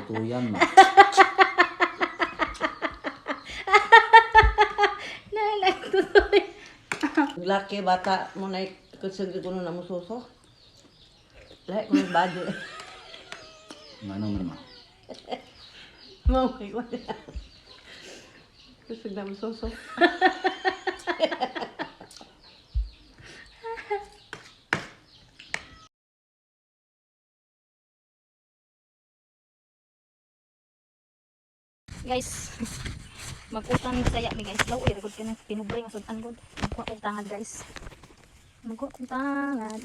Tutuyan ma. Nailag tutoy. Laki bata mo na kusog ko na mo suso. Lahi ko ng bado. Ano man ma? Mo may ko. Kusog na mo suso. Guys, mag-utan saya mi guys. Law, uy, ka ng pinubray nga sudan god. Magkuha kong tangad guys. Magkuha kong tangad.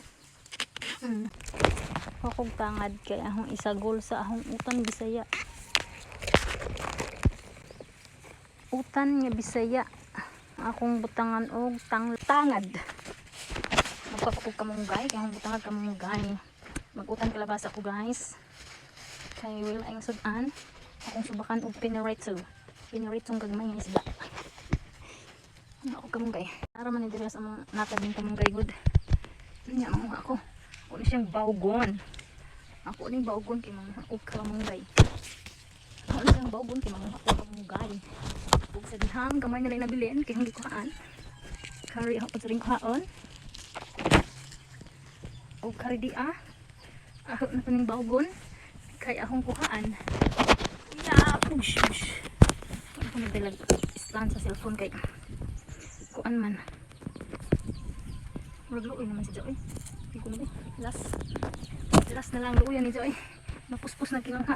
Kuha kong tangad kay ahong isagol sa ahong utan Bisaya. Utan nga Bisaya. Akong butangan og tangad. Magkuha ko og kamunggay, kay ahong butangan kamunggay. Mag-utan kalabasa ko guys. Kay will ang sudan. Akong subakan og pinareto. Pinaretong gagmay nga isda. Ano ako kamunggay. Ara man ni diri sa among natad ng kamunggay good. Nya manguha ako. Ako ni siyang bawgon. Ako ni bawgon kay manguha og kamunggay. Ako ni siyang bawgon kay manguha og kamunggay. Ug sa dihang gamay na lang nabilin kay hindi kuhaan. Kari ako sa ring kuhaon. Og kari di ah. Ako na kaning bawgon kay akong kuhaan. Yeah, push, push. Wala ko nagdalag stand sa cellphone kay kuan man. Murag luoy naman si Joy. Hindi ko na eh. Last. Last na lang luoy ni Joy. Mapuspos na kinangha.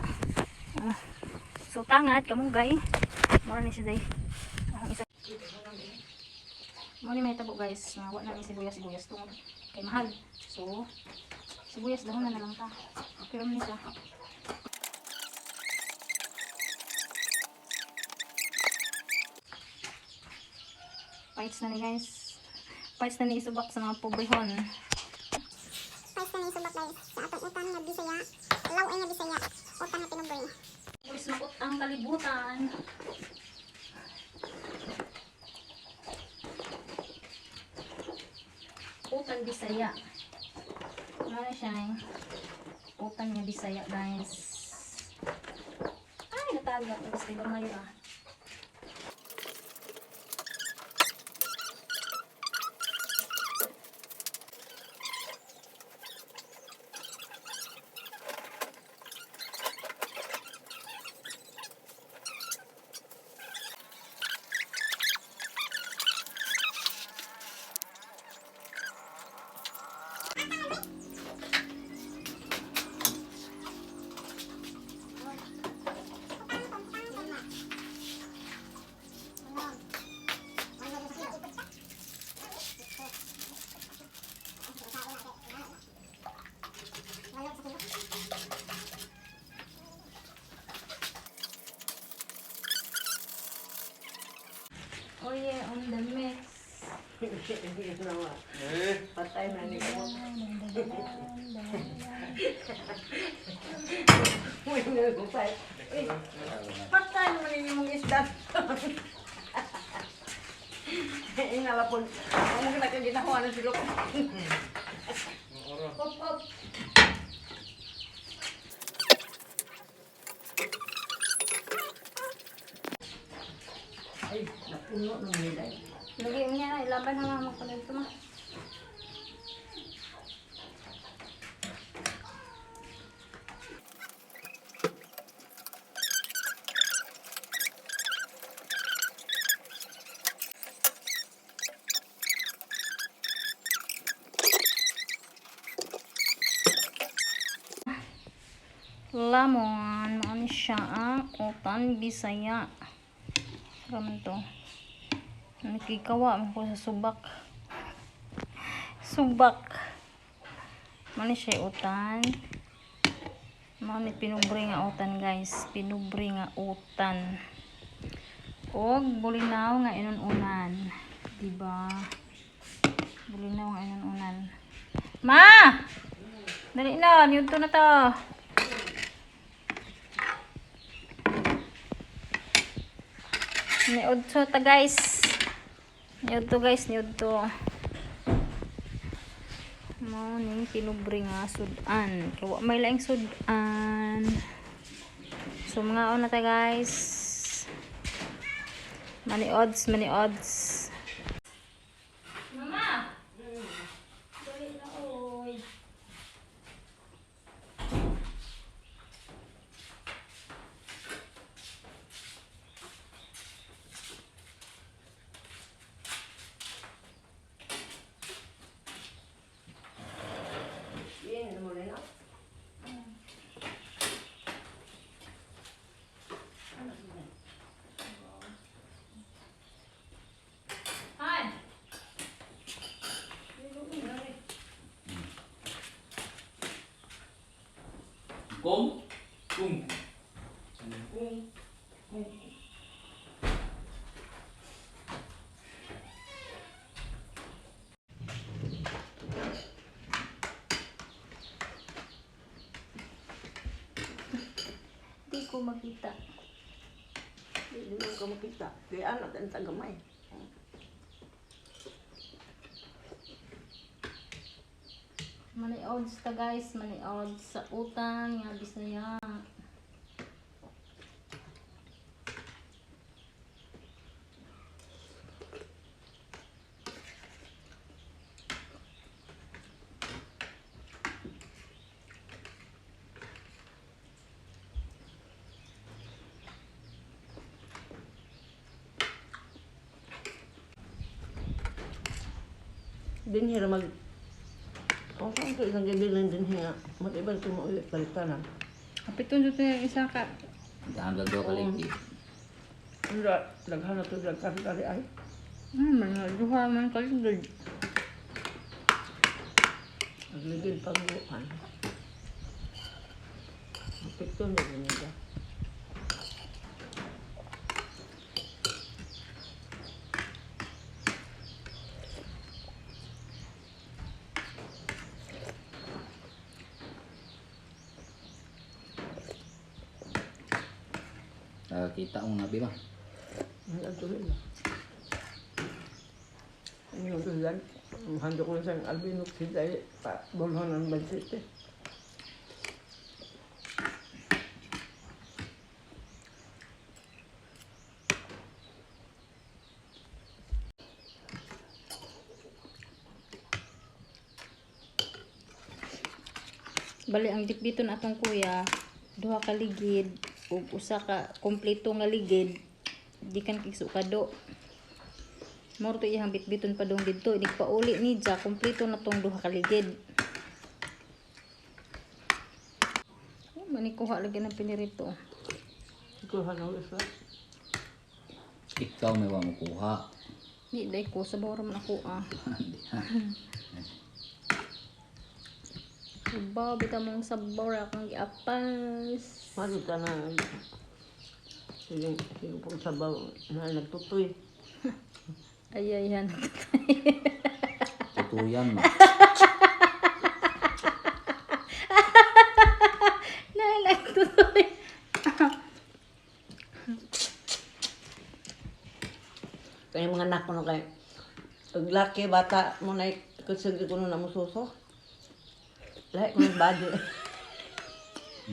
Ah. So tangad kamunggay. Mura ni si Day. Akong isa. Mo ni may tabo guys. Nga wa na ni sibuyas sibuyas tungod kay mahal. So sibuyas dahon na lang ta. Pero ni siya. Fights na ni guys. Fights na ni isubak sa mga pobrehon. Pais na ni subak guys sa atong utan nga Bisaya, law ay nga Bisaya, utan nga tinuboy. Uy, sumakot ang kalibutan. Utan Bisaya. Ano na siya eh? Utan nga Bisaya guys. Ay, nataga. Gusto ko mayo ah. Oh yeah, on the mix. Patay na ni ko. Uy, nagupay. Uy, patay mo ninyo mong isda. Ingalapon. Ang mga nakaginawa ng silok. Pop, pop. Ay, napuno ng nilay. Lagi niya, ilaban na mga magpalit ma. Lamon, mao ni siya ang utan Bisaya. Raman to. Nakikawa man ko sa subak. Subak. Mao ni siya utan. Mao ni pinubre nga utan guys. Pinubre nga utan. Og bulinaw nga inununan. Diba? Bulinaw nga inununan. Ma! Dali na, niudto na to. Niudto ta guys. Niudto guys, niudto. Mao ning pinubre nga sudan. Kay wa may laing sudan. So mga na ta, guys. Money odds, money odds. Mama! Dali na, oy. Yan, mo rin ah. Hi! Kung kung kung kung. Di ko makita. Hindi mo ka makita. Kaya anak ang tagamay. Money odds ta, guys, money odds sa utan nga Bisaya. Din hira mag... Kung saan ko isang gabi lang din hira. Mag-ibang tumuuwi palitanan. Kapiton jud yung isa ka. Daan lang daw kaliki. Hindi, daghan na ito, daghan kari ay. Mga duha man kaligid. Nagligid pagbukan. Apekto na rin nila. Nakakita mo na ba? Ang tuloy na. Ang yung tuloy. Ang hando ko sa albino si dahil pa bolhon ang bansit eh. Bali ang dito na atong kuya, duha ka ligid ug usa ka kompleto nga ligid gikan kay sukado. Moro to iyang bitbiton pa dong didto, inig pauli ni ja kompleto na tong duha ka ligid. Oh, manikuha lagi ng pinirito. Ikaw hanong isa. Ikaw may wa mo kuha. Di day ko sa bawra man ako ah. Hindi ha. Sabaw bitaw mong sabaw ra akong giapas. Maruta na. Sige, sige pong sabaw na nagtutoy. Ay ay yan. Tutuyan mo. Na nagtutoy. Kaya mga anak ko no kay pag laki bata mo na kusog ko na mo suso. Lahi ko ng body.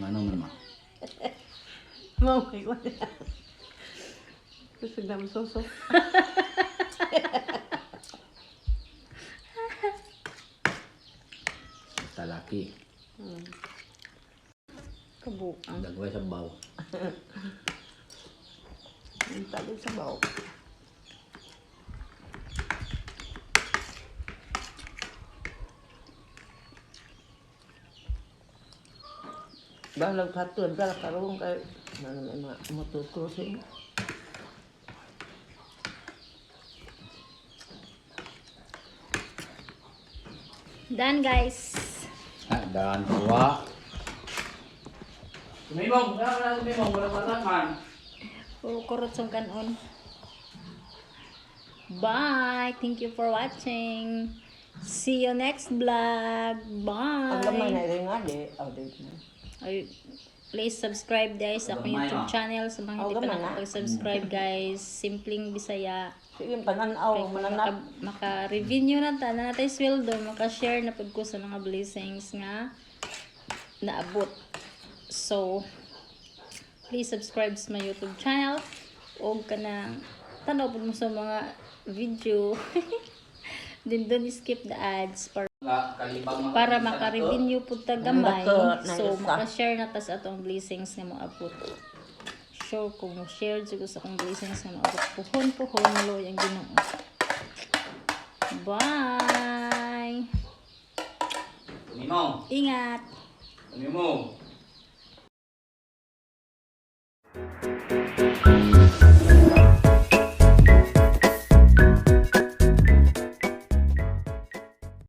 Ngano man ma? Mamay ko na. Kusog na mo suso. Talaki. Kabuang. Dagway sa baw. Ang tagod sa baw. Balag patod, balag karong kay ano may mga motor crossing. Done, guys. Ah, daan kuha. Tumimong, wala wala tumimong, wala wala man. Puro kurot sa kanon. Bye! Thank you for watching. See you next vlog. Ang lamay Bye! na rin nga di, oh, di na. Ay, please subscribe, guys, sa akong Gamay, YouTube ah. channel. Sa mga Oh, hindi pa gamay na. nakapag-subscribe, guys. Simpleng Bisaya. Sige, pananaw, Kay kung mananap. maka-revenue na ta, na natay sweldo, maka-share na pud ko sa mga blessings nga naabot. So, Please subscribe sa my YouTube channel og kanang tanaw pud mo sa mga video. Then don't skip the ads para Nga, kalibang mga para isa na to. maka-revenue pud ta gamay. Dako, na So isa. maka-share na ta sa atong blessings nga moabot. Sure kung mo share jud ko sa akong blessings nga moabot. Puhon puhon maluoy ang Ginoo. Bye. Tumimong. Ingat. Tumimong.